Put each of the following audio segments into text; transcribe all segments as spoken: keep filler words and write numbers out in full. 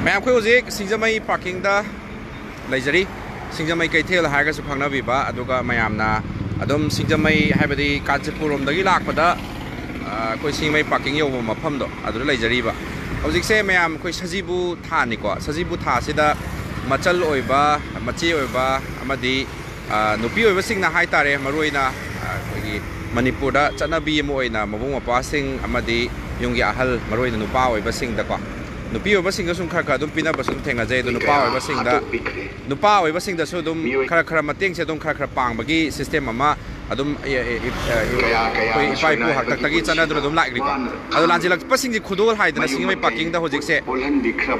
ꯃꯌꯥꯝ, ꯑꯩꯈꯣꯏ ꯍꯧꯖꯤꯛ ꯁꯤꯡꯖꯃꯩ ꯄꯥꯔꯀꯤꯡꯗ ꯂꯩꯖꯔꯤ꯫ ꯁꯤꯡꯖꯃꯩ ꯀꯩꯊꯦꯜ ꯍꯥꯏꯔꯒꯁꯨ ꯈꯪꯅꯕꯤꯕ, ꯑꯗꯨꯒ ꯃꯌꯥꯝꯅ ꯑꯗꯨꯝ ꯁꯤꯡꯖꯃꯩ, ꯍꯥꯏꯕꯗꯤ ꯀꯥꯟꯆꯤꯄꯨꯔ ꯔꯣꯝꯗꯒꯤ ꯂꯥꯛꯄꯗ, ꯑ, ꯑꯩꯈꯣꯏ ꯁꯤꯡꯖꯃꯩ ꯄꯥꯔꯀꯤꯡ ꯌꯧꯕ ꯃꯐꯝꯗꯣ, ꯑꯗꯨꯗ ꯂꯩꯖꯔꯤꯕ꯫ ꯍꯧꯖꯤꯛꯁꯦ ꯃꯌꯥꯝ, ꯑꯩꯈꯣꯏ ꯁꯖꯤꯕꯨ ꯊꯥꯅꯤꯀꯣ꯫ ꯁꯖꯤꯕꯨ ꯊꯥꯁꯤꯗ ꯃꯆꯜ ꯑꯣꯏꯕ, ꯃꯆꯦ ꯑꯣꯏꯕ ꯑꯃꯗꯤ, ꯑ, ꯅꯨꯄꯤ ꯑꯣꯏꯕꯁꯤꯡꯅ ꯍꯥꯏꯇꯥꯔꯦ, ꯃꯔꯨꯑꯣꯏꯅ, ꯑ, ꯑꯩꯈꯣꯏꯒꯤ ꯃꯅꯤꯄꯨꯔꯗ ꯆꯠꯅꯕꯤ ꯑꯃ ꯑꯣꯏꯅ ꯃꯕꯨꯡ ꯃꯧꯄ꯭ꯋꯥꯁꯤꯡ ꯑꯃꯗꯤ ꯌꯨꯝꯒꯤ ꯑꯍꯜ, ꯃꯔꯨꯑꯣꯏꯅ ꯅꯨꯄꯥ ꯑꯣꯏꯕꯁꯤꯡꯗꯀꯣ, ꯅꯨꯄꯤ ꯑꯣꯏꯕꯁꯤꯡꯗ ꯁꯨꯝ ꯈꯔ ꯈꯔ ꯑꯗꯨꯝ ꯄꯤꯅꯕꯁꯨ ꯑꯗꯨꯝ ꯊꯦꯡꯅꯖꯩ꯫ ꯑꯗꯨ ꯅꯨꯄꯥ ꯑꯣꯏꯕꯁꯤꯡꯗ, ꯅꯨꯄꯥ ꯑꯣꯏꯕꯁꯤꯡꯗꯁꯨ ꯑꯗꯨꯝ ꯈꯔ ꯈꯔ ꯃꯇꯦꯡꯁꯦ ꯑꯗꯨꯝ ꯈꯔ ꯈꯔ ꯄꯥꯡꯕꯒꯤ ꯁꯤꯁꯇꯦꯝ ꯑꯃ ꯑꯗꯨꯝ, ꯑꯦ, ꯑꯦ, ꯑꯦ, ꯑꯩꯈꯣꯏ ꯏꯄꯥ ꯏꯄꯨ ꯍꯥꯛꯇꯛꯇꯒꯤ ꯆꯠꯅꯗꯨꯅ ꯑꯗꯨꯝ ꯂꯥꯛꯂꯤꯀꯣ꯫ ꯑꯗꯣ ꯂꯥꯟꯖꯦꯜꯂꯛꯄꯁꯤꯡꯁꯤ ꯈꯨꯗꯣꯜ ꯍꯥꯏꯗꯅ ꯁꯤꯡꯖꯃꯩ ꯄꯥꯔꯀꯤꯡꯗ ꯍꯧꯖꯤꯛꯁꯦ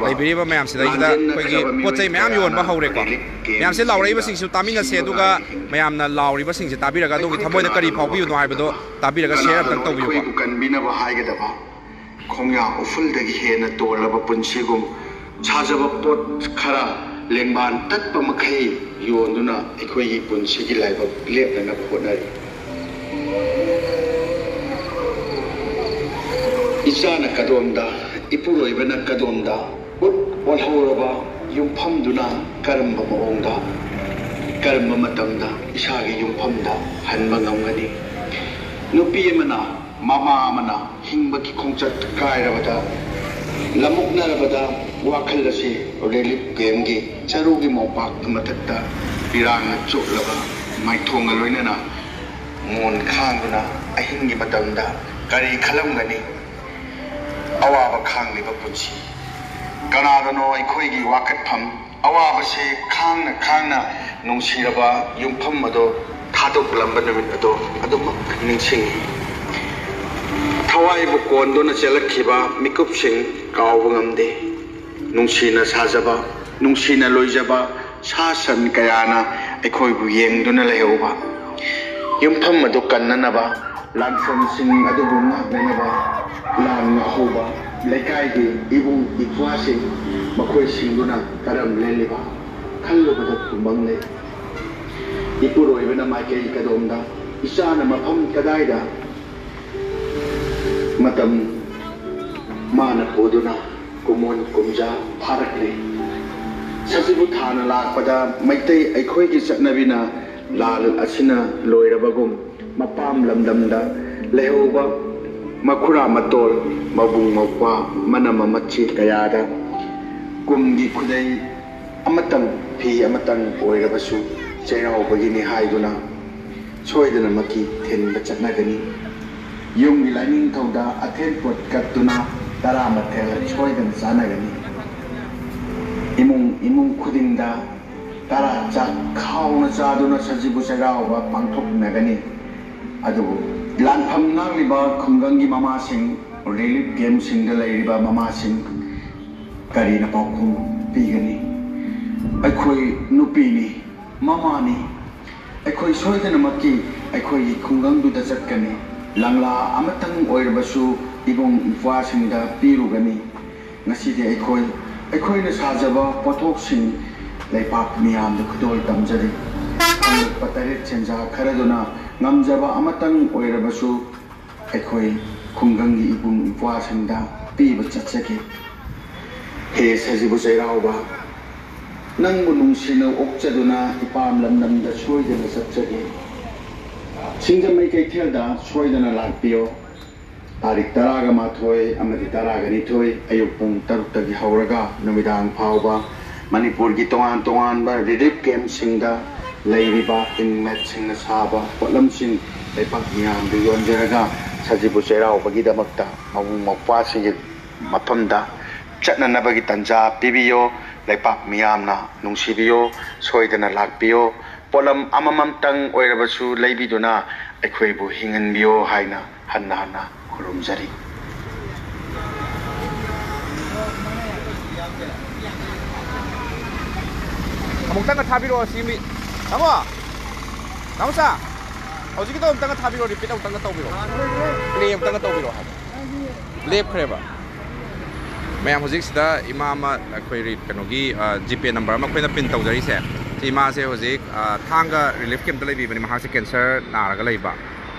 ꯂꯩꯕꯤꯔꯤꯕ ꯃꯌꯥꯝꯁꯤꯗꯩꯁꯤꯗ ꯑꯩꯈꯣꯏꯒꯤ ꯄꯣꯠ ꯆꯩ ꯃꯌꯥꯝ ꯌꯣꯟꯕ ꯍꯧꯔꯦꯀꯣ꯫ ꯃꯌꯥꯝꯁꯦ ꯂꯥꯎꯔꯛꯏꯕꯁꯤꯡꯁꯨ ꯇꯥꯃꯤꯟꯅꯁꯦ, ꯑꯗꯨꯒ ꯃꯌꯥꯝꯅ ꯂꯥꯎꯔꯤꯕꯁꯤꯡꯁꯦ ꯇꯥꯕꯤꯔꯒ ꯑꯗꯣꯝꯒꯤ ꯊꯃꯣꯏꯗ ꯀꯔꯤ ꯐꯥꯎꯕꯤꯕꯅꯣ ꯍꯥꯏꯕꯗꯣ ꯇꯥꯕꯤꯔꯒ ꯁꯤꯌꯔ ꯑꯝꯇꯪ ꯇꯧꯕꯤꯌꯨꯀꯣ꯫ ꯀꯅꯥꯗꯅꯣ ꯑꯩꯈꯣꯏꯕꯨ ꯀꯟꯕꯤꯅꯕ ꯍꯥꯏꯒꯗꯕ? ꯈꯣꯡꯌꯥ ꯎꯐꯨꯜꯗꯒꯤ ꯍꯦꯟꯅ ꯇꯣꯜꯂꯕ ꯄꯨꯟꯁꯤꯒꯨꯝ, ꯁꯥꯖꯕ ꯄꯣꯠ ꯈꯔ ꯂꯦꯡꯕꯥꯟ ꯇꯠꯄ ꯃꯈꯩ ꯌꯣꯟꯗꯨꯅ ꯑꯩꯈꯣꯏꯒꯤ ꯄꯨꯟꯁꯤꯒꯤ ꯂꯥꯏꯕꯛ ꯂꯦꯞꯅꯅꯕ ꯍꯣꯠꯅꯔꯤ꯫ ꯏꯆꯥꯅ ꯀꯗꯣꯝꯗ, ꯏꯄꯨꯔꯣꯏꯕꯅ ꯀꯗꯣꯝꯗ, ꯎꯠ ꯑꯣꯜꯍꯧꯔꯕ ꯌꯨꯝꯐꯝꯗꯨꯅ ꯀꯔꯝꯕ ꯃꯑꯣꯡꯗ, ꯀꯔꯝꯕ ꯃꯇꯝꯗ ꯏꯁꯥꯒꯤ ꯌꯨꯝꯐꯝꯗ ꯍꯟꯕ ꯉꯝꯒꯅꯤ? ꯅꯨꯄꯤ ꯑꯃꯅ, ꯃꯃꯥ ꯑꯃꯅ ꯍꯤꯡꯕꯒꯤ ꯈꯣꯡꯆꯠ ꯀꯥꯏꯔꯕꯗ, ꯂꯃꯨꯛꯅꯔꯕꯗ, ꯋꯥꯈꯜ ꯑꯁꯤ ꯔꯤꯂꯤꯐ ꯀꯦꯝꯒꯤ ꯆꯔꯨꯒꯤ ꯃꯣꯝꯄꯥꯛ ꯃꯊꯛꯇ ꯄꯤꯔꯥꯡꯅ ꯆꯣꯠꯂꯕ ꯃꯥꯏꯊꯣꯡꯒ ꯂꯣꯏꯅꯅ ꯃꯣꯟ ꯈꯥꯡꯗꯨꯅ ꯑꯍꯤꯡꯒꯤ ꯃꯇꯝꯗ ꯀꯔꯤ ꯈꯜꯂꯝꯒꯅꯤ? ꯑꯋꯥꯕ ꯈꯥꯡꯂꯤꯕ ꯄꯨꯟꯁꯤ꯫ ꯀꯅꯥꯗꯅꯣ ꯑꯩꯈꯣꯏꯒꯤ ꯋꯥꯀꯠꯐꯝ? ꯑꯋꯥꯕꯁꯦ ꯈꯥꯡꯅ ꯈꯥꯡꯅ ꯅꯨꯡꯁꯤꯔꯕ ꯌꯨꯝꯐꯝ ꯑꯗꯣ ꯊꯥꯗꯣꯛꯂꯝꯕ ꯅꯨꯃꯤꯠ ꯑꯗꯣ ꯑꯗꯨꯃꯛ ꯅꯤꯡꯁꯤꯡꯏ꯫ ꯊꯋꯥꯏꯕꯨ ꯀꯣꯟꯗꯨꯅ ꯆꯦꯜꯂꯛꯈꯤꯕ ꯃꯤꯀꯨꯞꯁꯤꯡ ꯀꯥꯎꯕ ꯉꯝꯗꯦ꯫ ꯅꯨꯡꯁꯤꯅ ꯁꯥꯖꯕ, ꯅꯨꯡꯁꯤꯅ ꯂꯣꯏꯖꯕ ꯁꯥ ꯁꯟ ꯀꯌꯥꯅ ꯑꯩꯈꯣꯏꯕꯨ ꯌꯦꯡꯗꯨꯅ ꯂꯩꯍꯧꯕ꯫ ꯌꯨꯝꯐꯝ ꯑꯗꯨ ꯀꯟꯅꯅꯕ, ꯂꯥꯟꯐꯝꯁꯤꯡ ꯑꯗꯨꯕꯨ ꯉꯥꯛꯅꯅꯕ ꯂꯥꯟ ꯉꯥꯛꯍꯧꯕ ꯂꯩꯀꯥꯏꯒꯤ ꯏꯕꯨꯡ ꯏꯄ꯭ꯋꯥꯁꯤꯡ, ꯃꯈꯣꯏꯁꯤꯡꯗꯨꯅ ꯀꯔꯝ ꯂꯦꯜꯂꯤꯕ? ꯈꯜꯂꯨꯕꯗ ꯈꯨꯃꯪ ꯂꯩ꯫ ꯏꯄꯨꯔꯣꯏꯕꯅ ꯃꯥꯏꯀꯩ ꯀꯗꯣꯝꯗ, ꯏꯆꯥꯅ ꯃꯐꯝ ꯀꯗꯥꯏꯗ? ꯃꯇꯝ ꯃꯥꯅ ꯄꯨꯗꯨꯅ ꯀꯨꯝꯑꯣꯟ ꯀꯨꯝꯖꯥ ꯐꯥꯔꯛꯂꯦ꯫ ꯁꯖꯤꯕꯨ ꯊꯥꯅ ꯂꯥꯛꯄꯗ ꯃꯩꯇꯩ ꯑꯩꯈꯣꯏꯒꯤ ꯆꯠꯅꯕꯤꯅ ꯂꯥꯜ ꯑꯁꯤꯅ ꯂꯣꯏꯔꯕꯒꯨꯝ ꯃꯄꯥꯝ ꯂꯝꯗꯝꯗ ꯂꯩꯍꯧꯕ ꯃꯈꯨꯔꯥ ꯃꯇꯣꯜ, ꯃꯕꯨꯡ ꯃꯧꯄ꯭ꯋꯥ, ꯃꯅꯝ ꯃꯃꯠꯁꯤ ꯀꯌꯥꯗ ꯀꯨꯝꯒꯤ ꯈꯨꯗꯩ ꯑꯃꯇꯪ, ꯐꯤ ꯑꯃꯇꯪ ꯑꯣꯏꯔꯕꯁꯨ ꯆꯩꯔꯥꯎꯕꯒꯤꯅꯤ ꯍꯥꯏꯗꯨꯅ ꯁꯣꯏꯗꯅꯃꯛꯀꯤ ꯊꯤꯟꯕ ꯆꯠꯅꯒꯅꯤ꯫ ꯌꯨꯝꯒꯤ ꯂꯥꯏꯅꯤꯡꯊꯧꯗ ꯑꯊꯦꯟ ꯄꯣꯠ ꯀꯠꯇꯨꯅ ꯇꯔꯥ ꯃꯊꯦꯜ ꯁꯣꯏꯗꯅ ꯆꯥꯅꯒꯅꯤ꯫ ꯏꯃꯨꯡ ꯏꯃꯨꯡ ꯈꯨꯗꯤꯡꯗ ꯇꯔꯥ ꯆꯥꯛ ꯈꯥꯎꯅ ꯆꯥꯗꯨꯅ ꯁꯖꯤꯕꯨ ꯆꯩꯔꯥꯎꯕ ꯄꯥꯡꯊꯣꯛꯅꯒꯅꯤ꯫ ꯑꯗꯨꯕꯨ ꯂꯥꯟꯐꯝ ꯉꯥꯛꯂꯤꯕ ꯈꯨꯡꯒꯪꯒꯤ ꯃꯃꯥꯁꯤꯡ, ꯔꯤꯂꯤꯐ ꯀꯦꯝꯞꯁꯤꯡꯗ ꯂꯩꯔꯤꯕ ꯃꯃꯥꯁꯤꯡ ꯀꯔꯤꯅ ꯄꯥꯎꯈꯨꯝ ꯄꯤꯒꯅꯤ? ꯑꯩꯈꯣꯏ ꯅꯨꯄꯤꯅꯤ, ꯃꯃꯥꯅꯤ꯫ ꯑꯩꯈꯣꯏ ꯁꯣꯏꯗꯅꯃꯛꯀꯤ ꯑꯩꯈꯣꯏꯒꯤ ꯈꯨꯡꯒꯪꯗꯨꯗ ꯆꯠꯀꯅꯤ꯫ ꯂꯪꯂꯥ ꯑꯃꯇꯪ ꯑꯣꯏꯔꯕꯁꯨ ꯏꯕꯨꯡ ꯏꯄ꯭ꯋꯥꯁꯤꯡꯗ ꯄꯤꯔꯨꯒꯅꯤ꯫ ꯉꯁꯤꯗꯤ ꯑꯩꯈꯣꯏ, ꯑꯩꯈꯣꯏꯅ ꯁꯥꯖꯕ ꯄꯣꯠꯊꯣꯛꯁꯤꯡ ꯂꯩꯄꯥꯛ ꯃꯤꯌꯥꯝꯗ ꯈꯨꯗꯣꯜ ꯇꯝꯖꯔꯤ꯫ ꯐꯪꯂꯛꯄ ꯇꯔꯦꯠ ꯁꯦꯟꯖꯥ ꯈꯔꯗꯨꯅ ꯉꯝꯖꯕ ꯑꯃꯇꯪ ꯑꯣꯏꯔꯕꯁꯨ ꯑꯩꯈꯣꯏ ꯈꯨꯡꯒꯪꯒꯤ ꯏꯕꯨꯡ ꯏꯄ꯭ꯋꯥꯁꯤꯡꯗ ꯄꯤꯕ ꯆꯠꯆꯒꯦ꯫ ꯍꯦ ꯁꯖꯤꯕꯨ ꯆꯩꯔꯥꯎꯕ, ꯅꯪꯕꯨ ꯅꯨꯡꯁꯤꯅ ꯑꯣꯛꯆꯗꯨꯅ ꯏꯄꯥꯝ ꯂꯝꯗꯝꯗ ꯁꯣꯏꯗꯅ ꯆꯠꯆꯒꯦ꯫ ꯁꯤꯡꯖꯃꯩ ꯀꯩꯊꯦꯜꯗ ꯁꯣꯏꯗꯅ ꯂꯥꯛꯄꯤꯌꯣ꯫ ꯇꯥꯔꯤꯛ ꯇꯔꯥꯒ ꯃꯥꯊꯣꯏ ꯑꯃꯗꯤ ꯇꯔꯥꯒ ꯅꯤꯊꯣꯏ ꯑꯌꯨꯛ ꯄꯨꯡ ꯇꯔꯨꯛꯇꯒꯤ ꯍꯧꯔꯒ ꯅꯨꯃꯤꯗꯥꯡ ꯐꯥꯎꯕ ꯃꯅꯤꯄꯨꯔꯒꯤ ꯇꯣꯉꯥꯟ ꯇꯣꯉꯥꯟꯕ ꯔꯤꯂꯤꯐ ꯀꯦꯝꯞꯁꯤꯡꯗ ꯂꯩꯔꯤꯕ ꯏꯟꯃꯦꯠꯁꯤꯡꯅ ꯁꯥꯕ ꯄꯣꯠꯂꯝꯁꯤꯡ ꯂꯩꯄꯥꯛ ꯃꯤꯌꯥꯝꯗ ꯌꯣꯟꯖꯔꯒ ꯁꯖꯤꯕꯨ ꯆꯩꯔꯥꯎꯕꯒꯤꯗꯃꯛꯇ ꯃꯕꯨꯡ ꯃꯧꯄ꯭ꯋꯥꯁꯤꯡꯒꯤ ꯃꯐꯝꯗ ꯆꯠꯅꯅꯕꯒꯤ ꯇꯥꯟꯖꯥ ꯄꯤꯕꯤꯌꯣ꯫ ꯂꯩꯄꯥꯛ ꯃꯤꯌꯥꯝꯅ ꯅꯨꯡꯁꯤꯕꯤꯌꯣ, ꯁꯣꯏꯗꯅ ꯂꯥꯛꯄꯤꯌꯣ꯫ ꯄꯣꯠꯂꯝ ꯑꯃꯃꯝꯇꯪ ꯑꯣꯏꯔꯕꯁꯨ ꯂꯩꯕꯤꯗꯨꯅ ꯑꯩꯈꯣꯏꯕꯨ ꯍꯤꯡꯍꯟꯕꯤꯌꯣ ꯍꯥꯏꯅ ꯍꯟꯅ ꯍꯟꯅ ꯈꯨꯔꯨꯝꯖꯔꯤ꯫ ꯑꯃꯨꯛꯇꯪꯒ ꯊꯥꯕꯤꯔꯛꯑꯣ ꯁꯤ ꯃꯤ꯫ ꯇꯥꯃꯣ! ꯇꯥꯃꯣꯆꯥ! ꯍꯧꯖꯤꯛꯀꯤꯗꯣ ꯑꯃꯨꯛꯇꯪꯒ ꯊꯥꯕꯤꯔꯛꯑꯣ, ꯔꯤꯄꯤꯠ ꯑꯃꯨꯛꯇꯪꯒ ꯇꯧꯕꯤꯔꯛꯑꯣ꯫ ꯄ꯭ꯂꯦ ꯑꯃꯨꯛꯇꯪꯒ ꯇꯧꯕꯤꯔꯛꯑꯣ ꯍꯥꯏꯕ꯫ ꯂꯦꯞꯈ꯭ꯔꯦꯕ꯫ ꯃꯌꯥꯝ, ꯍꯧꯖꯤꯛꯁꯤꯗ ꯏꯃꯥ ꯑꯃ ꯑꯩꯈꯣꯏ ꯔꯤ-, ꯀꯩꯅꯣꯒꯤ, ꯑ, ꯖꯤꯄꯦ ꯅꯝꯕꯔ ꯑꯃ ꯑꯩꯈꯣꯏꯅ ꯄ꯭ꯔꯤꯟ ꯇꯧꯖꯔꯤꯁꯦ꯫ ꯁꯤ ꯏꯃꯥꯁꯦ ꯍꯧꯖꯤꯛ, ꯑ, ꯊꯥꯡꯒ ꯔꯤꯂꯤꯐ ꯀꯦꯝꯞꯇ ꯂꯩꯕꯤꯕꯅꯤ꯫ ꯃꯍꯥꯛꯁꯦ ꯀꯦꯟꯁꯔ ꯅꯥꯔꯒ ꯂꯩꯕ꯫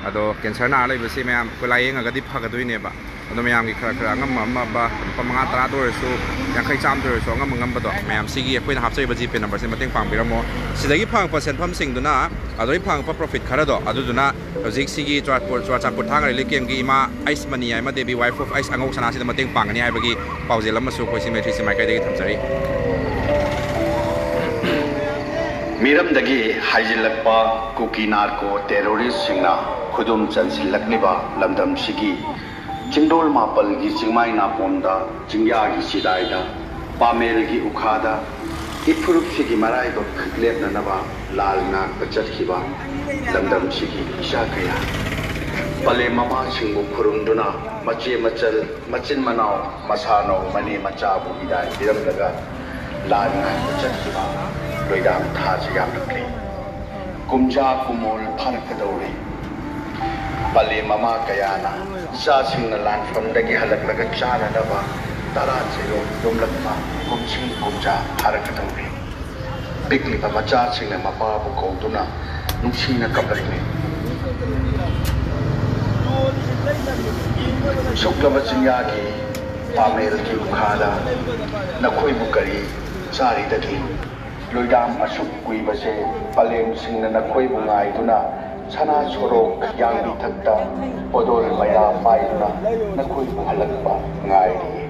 ꯑꯗꯣ ꯀꯦꯟꯁꯔ ꯅꯥꯔ ꯂꯩꯕꯁꯤ ꯃꯌꯥꯝ ꯑꯩꯈꯣꯏ ꯂꯥꯏꯌꯦꯡꯉꯒꯗꯤ ꯐꯒꯗꯣꯏꯅꯦꯕ꯫ ꯑꯗꯣ ꯃꯌꯥꯝꯒꯤ ꯈꯔ ꯈꯔ ꯑꯉꯝꯕ ꯑꯉꯝꯕ ꯂꯨꯄꯥ ꯃꯉꯥ ꯇꯔꯥꯗ ꯑꯣꯏꯔꯁꯨ, ꯌꯥꯡꯈꯩ ꯆꯥꯝꯗ ꯑꯣꯏꯔꯁꯨ, ꯑꯉꯝ ꯑꯉꯝꯕꯗꯣ ꯃꯌꯥꯝ ꯁꯤꯒꯤ ꯑꯩꯈꯣꯏꯅ ꯍꯥꯞꯆꯔꯤꯕ ꯖꯤꯄꯦ ꯅꯝꯕꯔꯁꯦ ꯃꯇꯦꯡ ꯄꯥꯡꯕꯤꯔꯝꯃꯣ꯫ ꯁꯤꯗꯒꯤ ꯐꯪꯉꯛꯄ ꯁꯦꯟꯐꯝꯁꯤꯡꯗꯨꯅ, ꯑꯗꯨꯗꯒꯤ ꯐꯪꯉꯛꯄ ꯄ꯭ꯔꯣꯐꯤꯠ ꯈꯔꯗꯣ, ꯑꯗꯨꯗꯨꯅ ꯍꯧꯖꯤꯛ ꯁꯤꯒꯤ ꯆꯨꯔꯥꯆꯥꯟꯄꯨꯔ, ꯆꯨꯔꯥꯆꯥꯟꯄꯨꯔ ꯊꯥꯡꯒ ꯔꯤꯂꯤꯐ ꯀꯦꯝꯒꯤ ꯏꯃꯥ ꯑꯩꯁꯃꯅꯤ ꯍꯥꯏꯃ ꯗꯦꯕꯤ, ꯋꯥꯏꯐ ꯑꯣꯐ ꯑꯩꯁ ꯑꯉꯧ ꯁꯅꯥꯁꯤꯗ ꯃꯇꯦꯡ ꯄꯥꯡꯒꯅꯤ ꯍꯥꯏꯕꯒꯤ ꯄꯥꯎꯖꯦꯜ ꯑꯃꯁꯨ ꯑꯩꯈꯣꯏ ꯁꯤ ꯃꯩꯇ꯭ꯔꯤꯁꯤ ꯃꯥꯏꯀꯩꯗꯒꯤ ꯊꯝꯖꯔꯤ꯫ ꯃꯤꯔꯝꯗꯒꯤ ꯍꯥꯏꯖꯤꯜꯂꯛꯄ ꯀꯨꯀꯤ ꯅꯥꯔꯀꯣ ꯇꯦꯔꯣꯔꯤꯁꯁꯤꯡꯅ ꯈꯨꯗꯨꯝ ꯆꯟꯁꯤꯜꯂꯛꯂꯤꯕ ꯂꯝꯗꯝꯁꯤꯒꯤ ꯆꯤꯡꯗꯣꯜ ꯃꯥꯄꯜꯒꯤ ꯆꯤꯡꯃꯥꯏ ꯅꯥꯄꯣꯝꯗ, ꯆꯤꯡꯌꯥꯒꯤ ꯆꯤꯗꯥꯏꯗ, ꯄꯥꯃꯦꯜꯒꯤ ꯎꯈꯥꯗ ꯏꯐꯨꯔꯨꯞꯁꯤꯒꯤ ꯃꯔꯥꯏꯕꯛ ꯂꯦꯞꯅꯅꯕ ꯂꯥꯜ ꯉꯥꯛꯄ ꯆꯠꯈꯤꯕ ꯂꯝꯗꯝꯁꯤꯒꯤ ꯏꯆꯥ ꯀꯌꯥ, ꯄꯂꯦꯝ ꯃꯃꯥꯁꯤꯡꯕꯨ ꯈꯨꯔꯨꯝꯗꯨꯅ ꯃꯆꯦ ꯃꯆꯜ, ꯃꯆꯤꯟ ꯃꯅꯥꯎ, ꯃꯁꯥꯅꯧ, ꯃꯅꯦ ꯃꯆꯥꯕꯨ ꯍꯤꯗꯥꯏ ꯄꯤꯔꯝꯂꯒ ꯂꯥꯟ ꯉꯥꯛꯄ ꯆꯠꯈꯤꯕ ꯂꯣꯏꯗꯥꯡ ꯊꯥꯁꯤ ꯌꯥꯝꯂꯛꯂꯤ꯫ ꯀꯨꯝꯖꯥ ꯀꯨꯃꯣꯜ ꯐꯥꯔꯛꯀꯗꯧꯔꯦ꯫ ꯄꯂꯦꯝ ꯃꯃꯥ ꯀꯌꯥꯅ ꯏꯆꯥꯁꯤꯡꯅ ꯂꯥꯟꯐꯝꯗꯒꯤ ꯍꯜꯂꯛꯂꯒ ꯆꯥꯅꯅꯕ ꯇꯔꯥ ꯆꯌꯣꯜ ꯌꯣꯝꯂꯛꯄ ꯀꯨꯝꯁꯤ ꯀꯨꯝꯖꯥ ꯐꯥꯔꯛꯀꯗꯧꯔꯦ꯫ ꯄꯤꯛꯂꯤꯕ ꯃꯆꯥꯁꯤꯡꯅ ꯃꯄꯥꯕꯨ ꯀꯧꯗꯨꯅ ꯅꯨꯡꯁꯤꯅ ꯀꯞꯂꯛꯂꯤ꯫ ꯁꯨꯛꯂꯕ ꯆꯤꯡꯌꯥꯒꯤ ꯄꯥꯃꯦꯜꯒꯤ ꯎꯈꯥꯗ ꯅꯈꯣꯏꯕꯨ ꯀꯔꯤ ꯆꯥꯔꯤꯗꯒꯦ? ꯂꯣꯏꯗꯥꯝ ꯑꯁꯨꯛ ꯀꯨꯏꯕꯁꯦ ꯄꯂꯦꯝꯁꯤꯡꯅ ꯅꯈꯣꯏꯕꯨ ꯉꯥꯏꯗꯨꯅ ꯁꯅꯥ ꯁꯣꯔꯣꯛ ꯌꯥꯡꯕꯤꯊꯛꯇ ꯄꯣꯗꯣꯜ ꯃꯩꯔꯥ ꯄꯥꯏꯗꯨꯅ ꯅꯈꯣꯏꯕꯨ ꯍꯜꯂꯛꯄ ꯉꯥꯏꯔꯤꯌꯦ꯫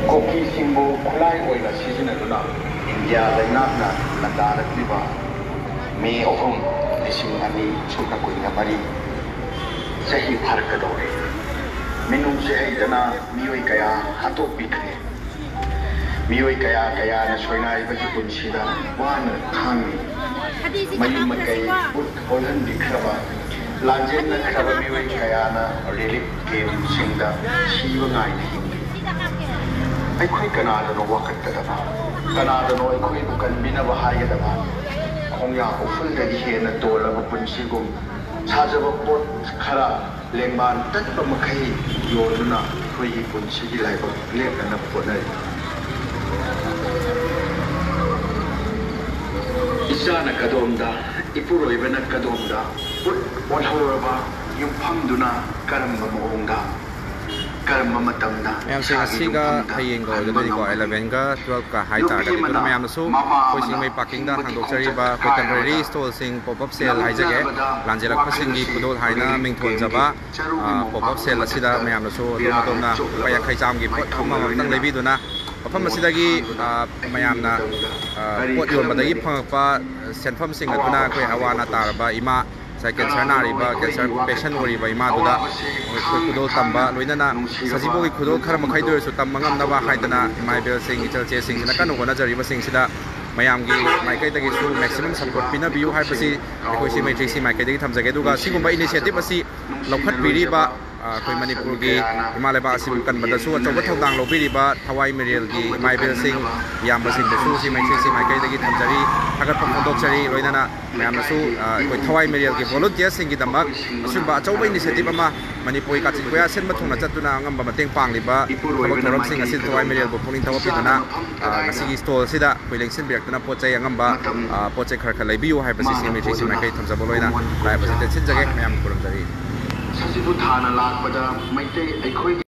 ꯀꯨꯀꯤꯁꯤꯡꯕꯨ ꯈꯨꯠꯂꯥꯏ ꯑꯣꯏꯅ ꯁꯤꯖꯤꯟꯅꯗꯨꯅ ꯏꯟꯗꯤꯌꯥ ꯂꯩꯉꯥꯛꯅ ꯂꯥꯟꯗꯥꯔꯛꯂꯤꯕ ꯃꯦ ꯑꯍꯨꯝ, ꯂꯤꯁꯤꯡ ꯑꯅꯤ ꯁꯨꯞꯅ ꯀꯨꯟꯒ ꯃꯔꯤ ꯆꯍꯤ ꯐꯥꯔꯛꯀꯗꯧꯔꯦ꯫ ꯃꯤꯅꯨꯡꯁꯤ ꯍꯩꯇꯅ ꯃꯤꯑꯣꯏ ꯀꯌꯥ ꯍꯥꯠꯇꯣꯛꯄꯤꯈ꯭ꯔꯦ꯫ ꯃꯤꯑꯣꯏ ꯀꯌꯥ ꯀꯌꯥꯅ ꯁꯣꯏꯅꯥꯏꯕꯒꯤ ꯄꯨꯟꯁꯤꯗ ꯋꯥꯅ ꯈꯥꯡꯂꯤ꯫ ꯃꯌꯨꯝ ꯃꯀꯩ ꯄꯨꯠ ꯍꯣꯜꯍꯟꯕꯤꯈ꯭ꯔꯕ, ꯂꯥꯟꯖꯦꯟꯅꯈ꯭ꯔꯕ ꯃꯤꯑꯣꯏ ꯀꯌꯥꯅ ꯔꯤꯂꯤꯐ ꯀꯦꯝꯞꯁꯤꯡꯗ ꯁꯤꯕ ꯉꯥꯏꯅ ꯍꯤꯡꯂꯤ꯫ ꯑꯩꯈꯣꯏ ꯀꯅꯥꯗꯅꯣ ꯋꯥꯀꯠꯀꯗꯕ? ꯀꯅꯥꯗꯅꯣ ꯑꯩꯈꯣꯏꯕꯨ ꯀꯟꯕꯤꯅꯕ ꯍꯥꯏꯒꯗꯕ? ꯈꯣꯡꯌꯥ ꯎꯐꯨꯜꯗꯒꯤ ꯍꯦꯟꯅ ꯇꯣꯜꯂꯕ ꯄꯨꯟꯁꯤꯒꯨꯝ ꯁꯥꯖꯕ ꯄꯣꯠ ꯈꯔ ꯂꯦꯡꯕꯥꯟ ꯇꯠꯄ ꯃꯈꯩ ꯌꯣꯟꯗꯨꯅ ꯑꯩꯈꯣꯏꯒꯤ ꯄꯨꯟꯁꯤꯒꯤ ꯂꯥꯏꯕꯛ ꯂꯦꯞꯅꯅꯕ ꯍꯣꯠꯅꯔꯤ꯫ ꯏꯆꯥꯅ ꯀꯗꯣꯝꯗ, ꯏꯄꯨꯔꯣꯏꯕꯅ ꯀꯗꯣꯝꯗ ꯄꯣꯠ ꯑꯣꯜꯍꯧꯔꯕ ꯌꯨꯝꯐꯝꯗꯨꯅ ꯀꯔꯝꯕ ꯃꯑꯣꯡꯗ, ꯀꯔꯝꯕ ꯃꯇꯝꯗ ꯃꯌꯥꯝꯁꯦ ꯏꯁꯥꯒꯤ ꯉꯁꯤꯒ ꯌꯨꯝꯐꯝꯗ ꯍꯌꯦꯡꯒ ꯍꯟꯕ ꯑꯣꯏꯒꯗꯣꯏꯅꯤꯀꯣ, ꯉꯝꯒꯅꯤ? Eleven-ꯒ twelve-ꯀ ꯍꯥꯏꯇꯥꯔꯒꯗꯤ꯫ ꯅꯨꯄꯤ ꯑꯗꯨꯅ ꯑꯃꯅ ꯃꯌꯥꯝꯅꯁꯨ ꯃꯃꯥ ꯑꯩꯈꯣꯏ ꯑꯃꯅ ꯁꯤꯡꯃꯩ ꯄꯥꯔꯀꯤꯡꯗ ꯍꯤꯡꯕꯒꯤ ꯍꯥꯡꯗꯣꯛꯆꯔꯤꯕ ꯈꯣꯡꯆꯠ ꯑꯩꯈꯣꯏ temporary ꯍꯥꯏꯕꯗ stall-ꯁꯤꯡ, pop-up sale ꯂꯧ ꯍꯥꯏꯖꯒꯦ, ꯆꯠꯂꯕꯗ ꯂꯥꯟꯖꯦꯜꯂꯛꯄꯁꯤꯡꯒꯤ ꯋꯥꯈꯜꯁꯨ ꯈꯨꯗꯣꯜ ꯍꯥꯏꯅ ꯂꯩꯔꯦ, ꯃꯤꯡꯊꯣꯟꯖꯕ, ꯆꯔꯨꯒꯤ ꯑ, ꯃꯄꯥꯟ pop-up sale ꯑꯁꯤꯗ ꯃꯊꯛꯇ ꯃꯌꯥꯝꯅꯁꯨ ꯑꯗꯣꯝ ꯕꯤꯔꯥ ꯑꯗꯣꯝꯅ ꯂꯨꯄꯥ ꯆꯣꯠꯂꯕ ꯌꯥꯡꯈꯩ ꯆꯥꯝꯒꯤ ꯄꯣꯠ ꯂꯩꯈꯣꯝ ꯑꯃꯃꯝꯇꯪ ꯂꯣꯏꯅꯅ ꯂꯩꯕꯤꯗꯨꯅ, ꯃꯐꯝ ꯃꯣꯟ ꯑꯁꯤꯗꯒꯤ, ꯊꯥꯡꯗꯨꯅ ꯑ, ꯑꯍꯤꯡ ꯃꯌꯥꯝꯅ, ꯃꯇꯝꯗ ꯑ, ꯀꯔꯤ ꯄꯣꯠ ꯈꯪꯂꯝꯒꯅꯤ? ꯌꯣꯟꯕꯗꯒꯤ ꯐꯪꯉꯛꯄ ꯁꯦꯟꯐꯝꯁꯤꯡ ꯑꯗꯨꯅ ꯑꯩꯈꯣꯏ ꯑꯋꯥ ꯑꯅꯥ ꯇꯥꯔꯕ ꯏꯃꯥ, ꯉꯁꯥꯏ cancer ꯅꯥꯔꯤꯕ, cancer patient ꯑꯣꯏꯔꯤꯕ ꯏꯃꯥꯗꯨꯗ ꯑꯩꯈꯣꯏ ꯈꯨꯗꯣꯜ ꯇꯝꯕ, ꯂꯣꯏꯅꯅ ꯁꯖꯤꯕꯨꯒꯤ ꯈꯨꯗꯣꯜ ꯈꯔ ꯃꯈꯩꯗ ꯑꯣꯏꯔꯁꯨ ꯇꯝꯕ ꯉꯝꯅꯕ ꯍꯥꯏꯗꯅ ꯏꯃꯥ ꯏꯕꯦꯜꯁꯤꯡ, ꯏꯆꯜꯆꯦꯁꯤꯡꯁꯤꯅ ꯀꯟꯅ ꯍꯣꯠꯅꯖꯔꯤꯕꯁꯤꯡꯁꯤꯗ ꯃꯌꯥꯝꯒꯤ ꯃꯥꯏꯀꯩꯗꯒꯤꯁꯨ maximum support ꯄꯤꯅꯕꯤꯌꯨ ꯍꯥꯏꯕꯁꯤ ꯑꯩꯈꯣꯏ ꯁꯤꯡꯃꯩ ꯊ꯭ꯔꯤ ꯁꯤ ꯃꯥꯏꯀꯩꯗꯒꯤ ꯊꯝꯖꯒꯦ꯫ ꯑꯗꯨꯒ ꯁꯤꯒꯨꯝꯕ initiative ꯑꯁꯤ ꯂꯧꯈꯠꯄꯤꯔꯤꯕ, ꯑ, ꯑꯩꯈꯣꯏ ꯃꯅꯤꯄꯨꯔꯒꯤ ꯏꯃꯥ ꯂꯩꯕꯥꯛ ꯑꯁꯤꯕꯨ ꯀꯟꯕꯗꯁꯨ ꯑꯆꯧꯕ ꯊꯧꯗꯥꯡ ꯂꯧꯕꯤꯔꯤꯕ ꯊꯋꯥꯏ ꯃꯤꯔꯦꯜꯒꯤ ꯏꯃꯥ ꯏꯕꯦꯜꯁꯤꯡ, ꯏꯌꯥꯝꯕꯁꯤꯡꯗꯁꯨ ꯁꯤꯡꯃꯩ ꯊ꯭ꯔꯤ ꯁꯤ ꯃꯥꯏꯀꯩꯗꯒꯤ ꯊꯝꯖꯔꯤ, ꯊꯥꯒꯠꯄ ꯐꯣꯡꯗꯣꯛꯆꯔꯤ꯫ ꯂꯣꯏꯅꯅ ꯃꯌꯥꯝꯅꯁꯨ, ꯑ, ꯑꯩꯈꯣꯏ ꯊꯋꯥꯏ ꯃꯤꯔꯦꯜꯒꯤ volunteer-ꯁꯤꯡꯒꯤꯗꯃꯛ ꯑꯁꯤꯒꯨꯝꯕ ꯑꯆꯧꯕ initiative ꯑꯃ ꯃꯅꯤꯄꯨꯔꯒꯤ ꯀꯥꯆꯤꯟ ꯀꯣꯌꯥ ꯁꯤꯟꯕ ꯊꯨꯡꯅ ꯆꯠꯇꯨꯅ ꯑꯉꯝꯕ ꯃꯇꯦꯡ ꯄꯥꯡꯂꯤꯕ ꯊꯕꯛ ꯊꯧꯔꯝꯁꯤꯡ ꯑꯁꯤꯗ ꯊꯋꯥꯏ ꯃꯤꯔꯦꯜꯕꯨ ꯄꯨꯛꯅꯤꯡ ꯊꯧꯒꯠꯄꯤꯗꯨꯅ, ꯑ, ꯉꯁꯤꯒꯤ stall ꯑꯁꯤꯗ ꯑꯩꯈꯣꯏ ꯂꯦꯡꯁꯤꯟꯕꯤꯔꯛꯇꯨꯅ ꯄꯣꯠ ꯆꯩ ꯑꯉꯝꯕ, ꯑ, ꯄꯣꯠ ꯆꯩ ꯈꯔ ꯈꯔ ꯂꯩꯕꯤꯌꯨ ꯍꯥꯏꯕꯁꯤ ꯁꯤꯡꯃꯩ ꯊ꯭ꯔꯤ ꯁꯤ ꯃꯥꯏꯀꯩ ꯊꯝꯖꯕ ꯂꯣꯏꯅ ꯂꯥꯏ ꯑꯁꯤ ꯇꯦꯟꯁꯤꯟꯖꯒꯦ꯫ ꯃꯌꯥꯝ ꯈꯨꯔꯨꯝꯖꯔꯤ꯫ ꯁꯖꯤꯕꯨ ꯊꯥꯅ ꯂꯥꯛꯄꯗ ꯃꯩꯇꯩ ꯑꯩꯈꯣꯏꯒꯤ